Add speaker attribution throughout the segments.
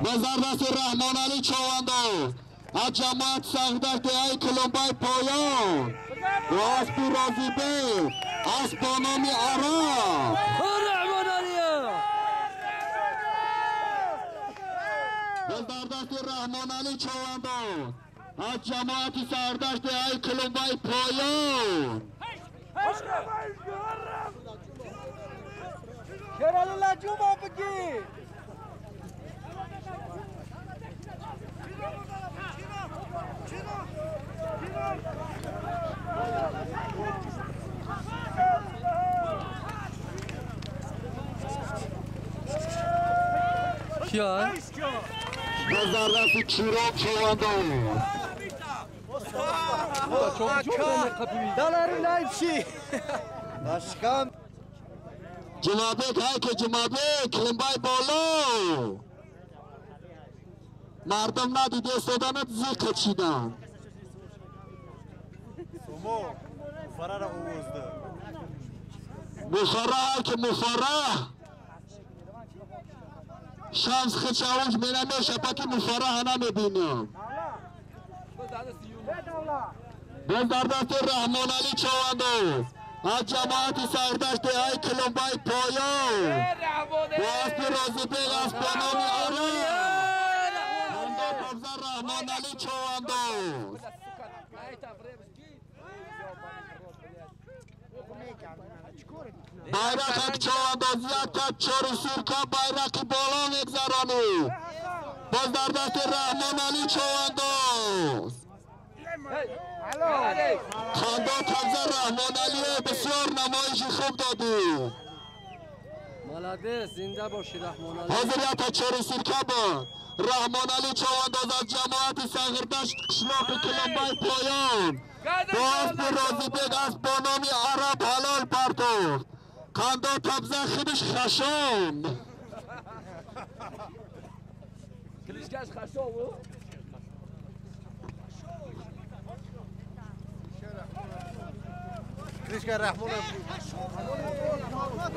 Speaker 1: Назар Раҳмон Али Човандоз аз ҷамоат Сағдашт деҳаи Кулумбай поён бо аспи Розибек, асп бо номи Араб. Дар дасти Раҳмон Али Човандоз аз ҷамоати Сардашт деҳаи Кулумбай поён.
Speaker 2: Киа?
Speaker 1: Назар Чирон Човандоз. Ҷумъабек, ҳайке Ҷумъабек, Кулумбай боло. Мардум надида истоданат зиқ кашиданд. Мухара, ҳайке Мухара. Шамс хичауш менаме шапаки Мухара ҳана мебинам. Боз дар дасти Раҳмон Али Човандоз аз ҷамоати Сардашт деҳаи Кулумбай поён бо аспи Розибек, асп бо номи Араб. Ҳамдо Раҳмон Али Човандоз. Байрақак Човандоз якта чори сирка байрақи боло мегзаронӣ. Боз дар дасти Раҳмон Али Човандоз. Хандо Табза Раҳмон Алие бисёр намоиши хуб додӣ.
Speaker 2: Молодец, зинда бошӣ Раҳмон Али.
Speaker 1: Ҳозир якта чори сирка буд. Раҳмон Али Човандоз аз ҷамоати Сағирдашт қишлоқи Кулумбай поён бо аспи Розибек, асп бо номи Араб ҳалол партофт. Қандо Табза худаш хашон.
Speaker 3: Кличкаш хашон.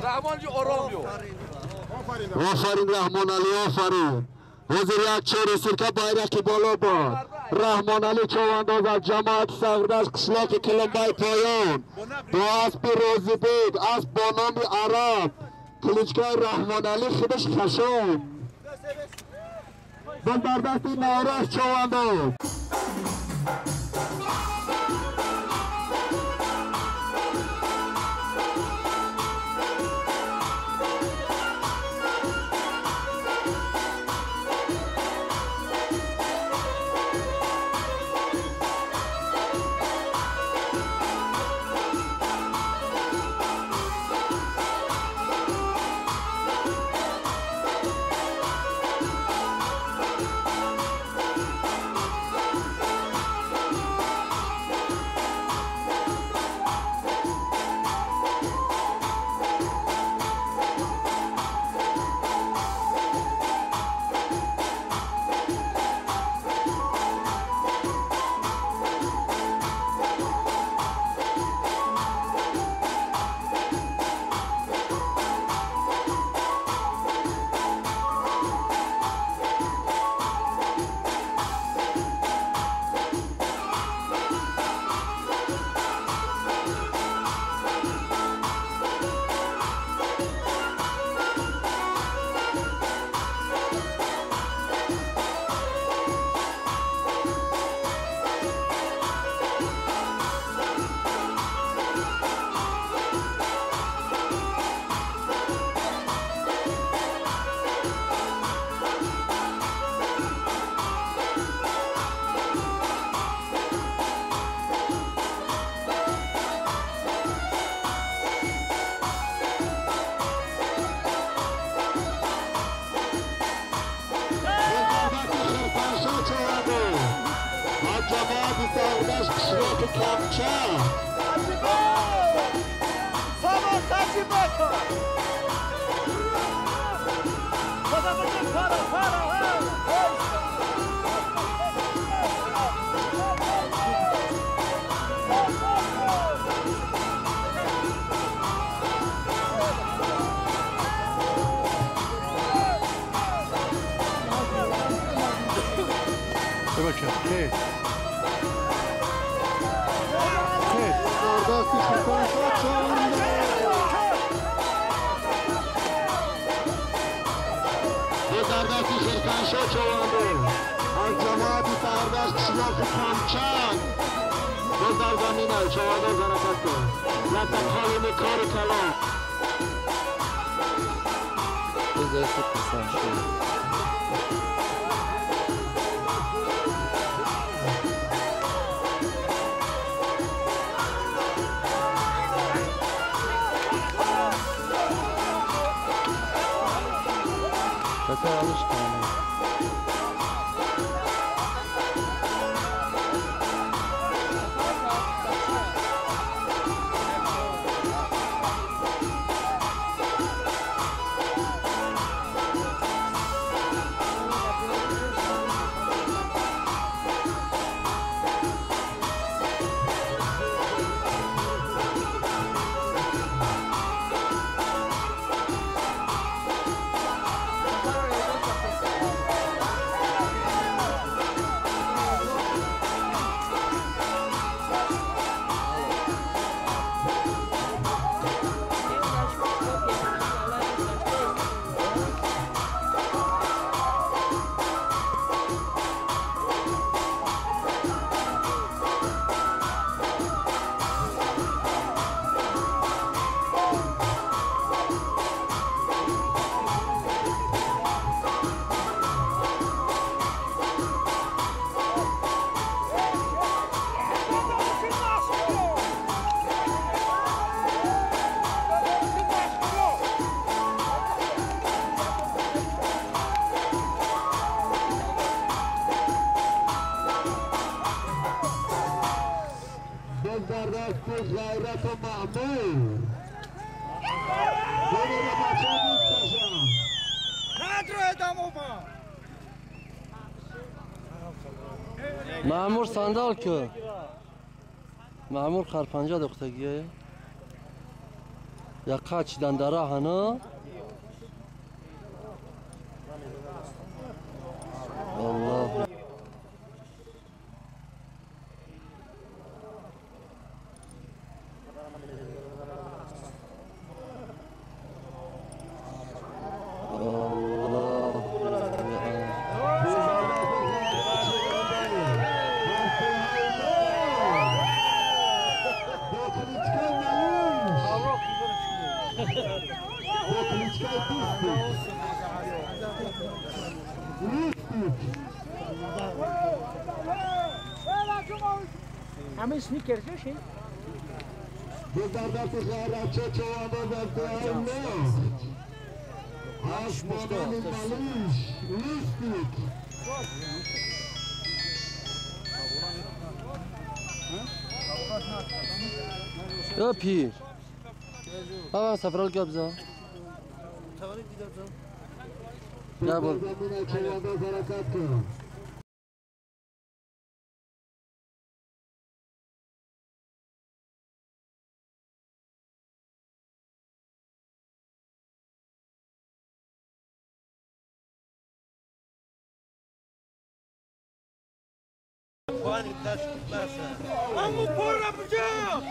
Speaker 3: Раҳмон ҷи ором ё.
Speaker 1: Офарин Раҳмон Али, офарин. Ҳозир як чори сирка байрақи боло буд. Раҳмон Али Човандоз аз ҷамоати Сағирдашт қишлоқи Кулумбай поён бо аспи Розибек, асп бо номи Араб. Кличкаи Раҳмон Али худаш хашон. Боз дар дасти Навраз Човандоз.
Speaker 2: شد. خیر خیر.
Speaker 1: دستی خیرکان شد در دستی خیرکان شد چوانده از جماعت سردشت قشلاق کامچان باز در زمین چوانده حرکت کن لطا قالیم کار کلام
Speaker 4: دست خرسان شد. Zaten alışkanlığı.
Speaker 1: غیرت و معمور
Speaker 4: معمور صندال که معمور خرپنجه دختگیه یا قاچ دندره هنه الله
Speaker 5: همه سنیکرز شی؟
Speaker 4: یا پیر آقا سفرال گبزا یا بول
Speaker 5: امو پر بجا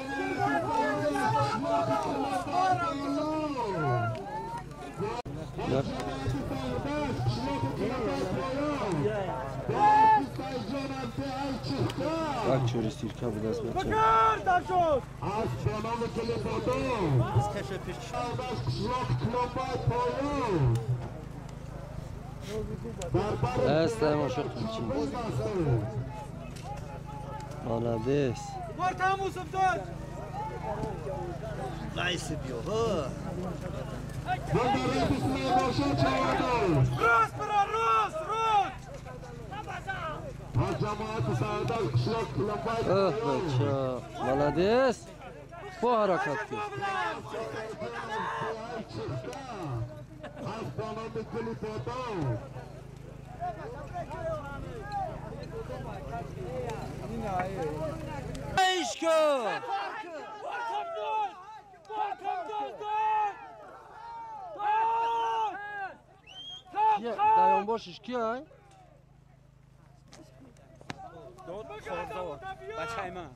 Speaker 4: یک چوری سیرکه بود از بچه است ما شد Молодец. Ах, бача. Молодец. Бо ҳаракат кун. Ишко! Даён бошиш ки ай?
Speaker 2: داد خورزاد بچه من.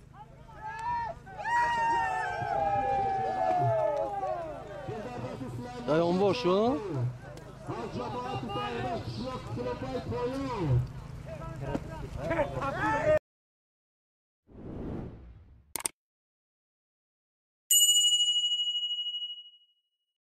Speaker 4: Дай он бош, а?
Speaker 1: از جماعت سردشت قشلاق کلمبای پایان.